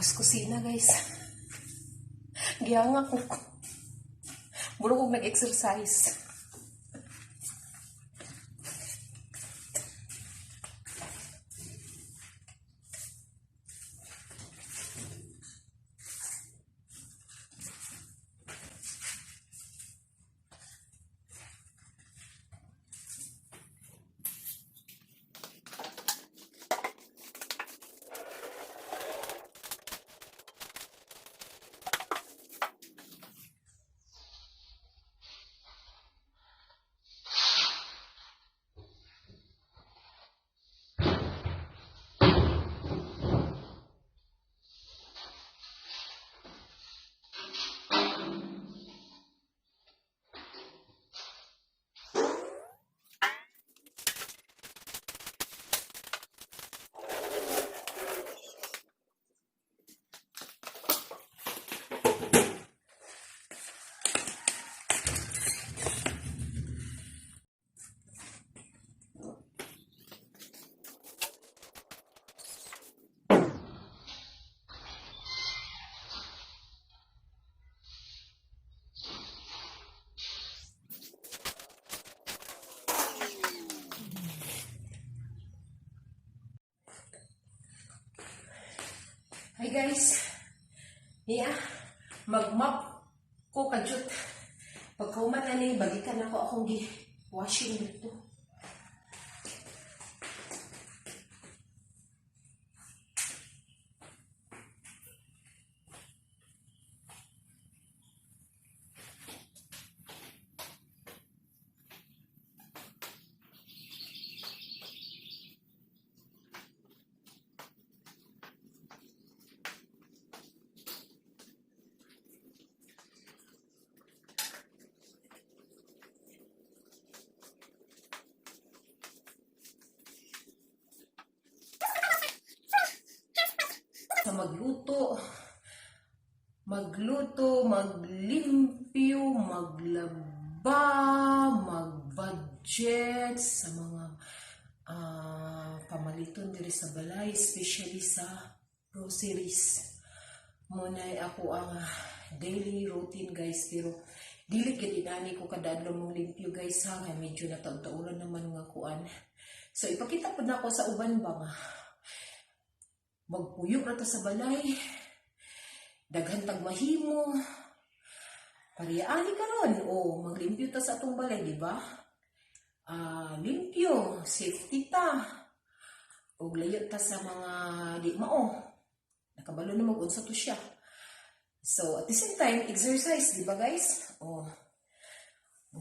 Kuskusina, guys. Gihangak ko. Murag kog nag-exercise. Hi, guys. Niya, mag-mop ko kadyot. Pagkahuman ani, balikan ako akong gi washing dito. Sa magluto, magluto, maglimpyo, maglaba, mag-budget sa mga pamaliton diri sa balay, especially sa groceries. Muna'y ako ang daily routine, guys, pero dili gid inani ko kada adlaw mong limpyo, guys, ha, kay medyo nataon-taonan naman nga kuan. So ipakita pud nako sa uban ba nga magpuyo ra ta sa balay, daghan tag mahimo. Pareha ani karon, o maglimpyo ta sa atong balay, di ba? Limpyo, safety ta. Ug layo ta sa mga di mao. Nakabalo na mag-unsa to siya. So, at the same time, exercise, di ba, guys? Oh.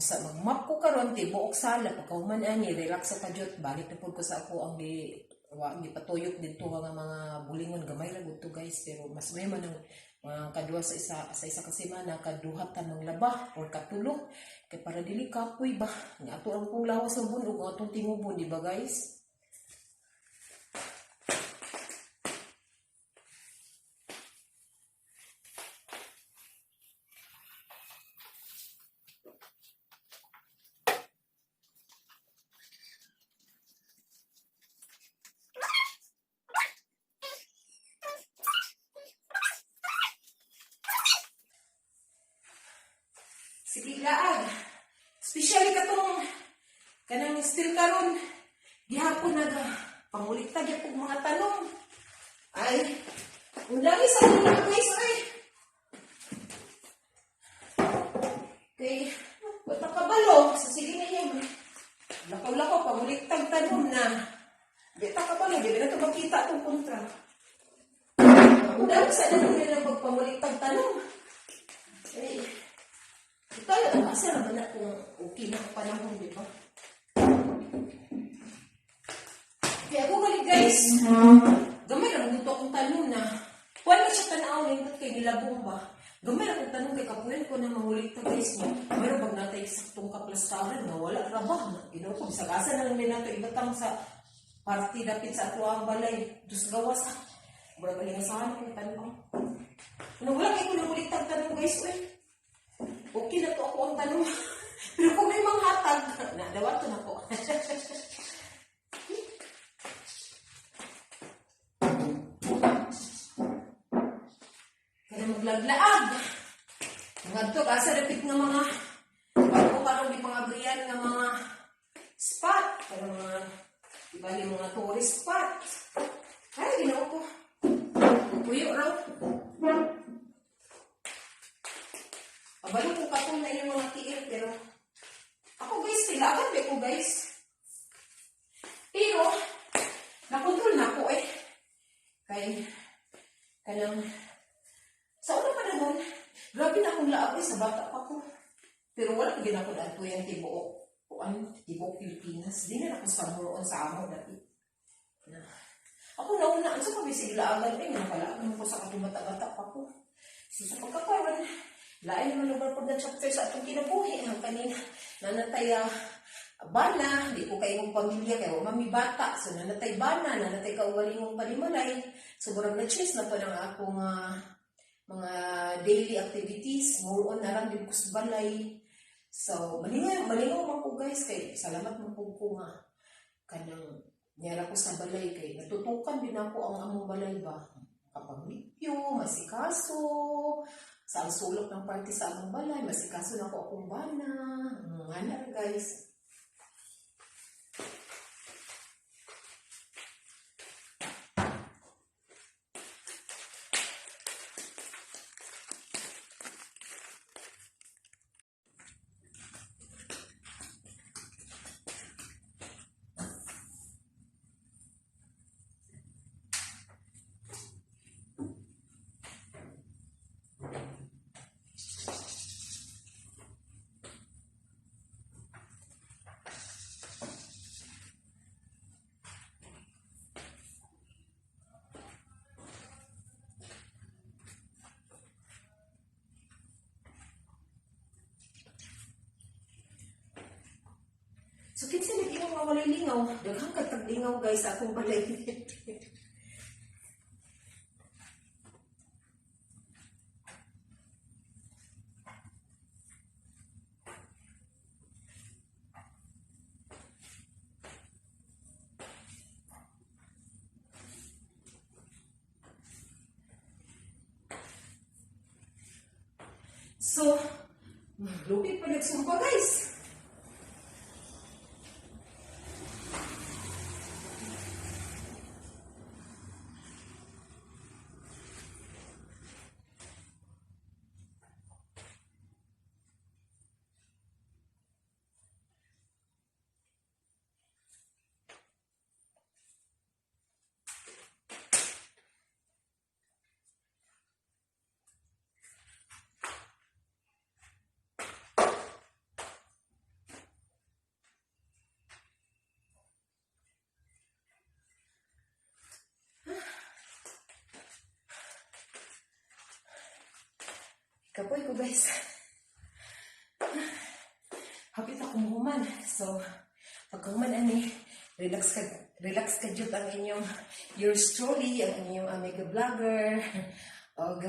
Sa mag-mop ko karon tibuok sala, pagkahuman ani, relax sa kadyot, balik na pud ko sa ako ang di wa gipatuyok didto nga mga bulingon. Gamay ra gud to, guys, pero mas may man ang mga kaduha sa isa ka semana, kaduha ta manglaba or katulo kay para dili kapoy ba nga ato ang kung lawas sa bunog, ang atong tingubon, di ba, guys? Sige laag. Especially katong kanang still karon gihapon naga pangulikta gyud mga tanong. Ay, ang lagi sa mga, guys, ay. Kay wa kabalo sa sige na niya. Lakaw-lakaw panguliktag tanom na. Di ta kabalo, di na to makita atong kontra. Ang dami sa nila pagpanguliktag tanom. Ay, ito, asa naman na kung okay na ang panahon, di ba? Kaya ako gali, guys, gamay ra dito akong tanom na. Wala na siya tanaw, nindot kay nilabong ba? Gamay ra akong tanom kay kapuyan ko na mangulit ta, guys, mo. Mayroon bag natay saktong kaplastaran nga wala ra ba? Ginoo ko, bisag asa na lang din nato ibatang sa party dapit sa ato ang balay. Dus gawas ah. Mura balingasahan akong tanom. Ano, wala kay ko nangulit ang tanong, guys, uy. Okay na to ako ang tanong. Pero kung may manghatag, na, dawato na ko. Kanang mga ibali mga tourist spot. Ay, Ginoo ko. Puyo raw. Kabalo ko katong na inyong mga tiil, pero ako, guys, kailangan ba ko, guys. Pero, nakontrol na ako eh. Kay, kanang, sa unang panahon, grabe na akong laab eh, sa bata pa ko. Pero wala ko gina ko na yung tibuok, kuan, tibuok Pilipinas. Di na ako sa more on sa amo dati. Na. Ako nauna, ano sa pabisig laagan eh, napalaag mo ko sa katong bata-bata pa ko. So sa pagkakaroon, lain naman lugar po na chapter sa atong kinabuhi. Ang kanin, nanatay bana, di ko kay imong pamilya, kay wa mami bata. So nanatay bana, nanatay kaugalingong panimalay. So murag na-change na po ng akong mga daily activities. More on na lang din ko sa balay. So, malingaw, malingaw man ko, guys, kay salamat man po ko nga kanang niyara ko sa balay kay natutukan din ako ang among balay ba. Kapaglimpyo, masikaso, sa ang sulok ng party sa among balay, masikaso na ko akong bana. Nga na, guys. So, kinsa nag-ingaw nga walay lingaw? Daghang kag lingaw, guys, sa akong balay. So, lupit pa nagsumpa, guys. Kapoy ko, guys. Hapit ako muhuman. So, pagkahuman ani, relax ka jud ang inyong yours truly, ang inyong Omega Vlogger. Og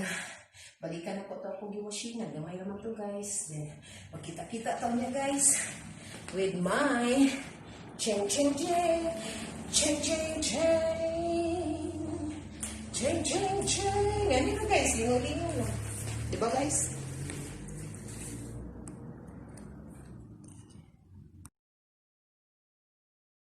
balikan ako to akong giwashingan. Gamay naman to, guys. Then, magkita-kita ta niya, guys, with my ching ching ching ching ching ching ching ching ching. Ano na, guys? Lingaw-lingaw na. Diba, guys?